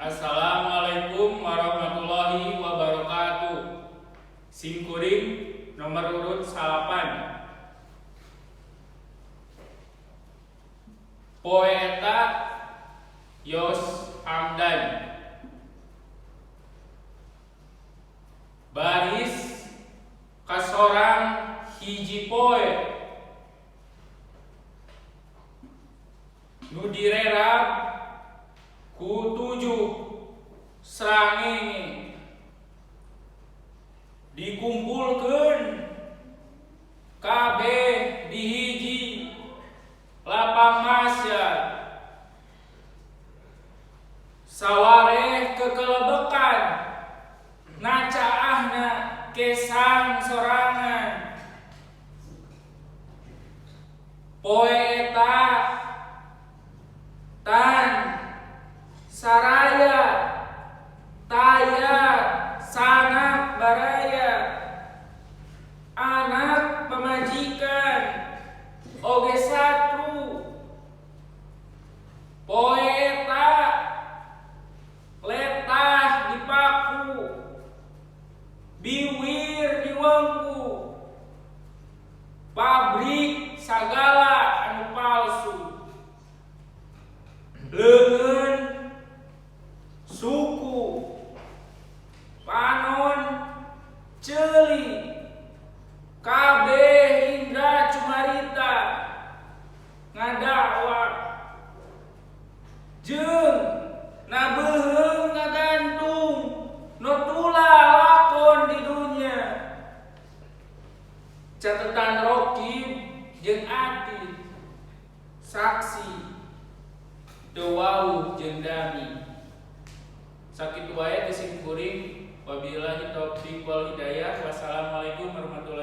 Assalamualaikum warahmatullahi wabarakatuh. Simkuring nomor urut 9. Poe eta Yos Hamdan. Baris kasorang hiji poe nu direrab ku 7 srangenge dikumpulkeun kabeh di hiji lapang masyar sawareh kekelebekan nacaahna kesang sorangan poe eta tan saraya taya sanak baraya anak pamajikan oge satru poe eta letah dipaku biwir diwengku pabrik sagala anu palsu leungeun suku panon ceuli kabeh indra cumarita ngadakwa jeung nabeuheung ngagantung notula lakon di dunya catetan rokib jeung atid saksi teu wauh jeung dami. Sakitu wae ti simkuring, wabillahi taufik wal hidayah, wassalamualaikum warahmatullahi.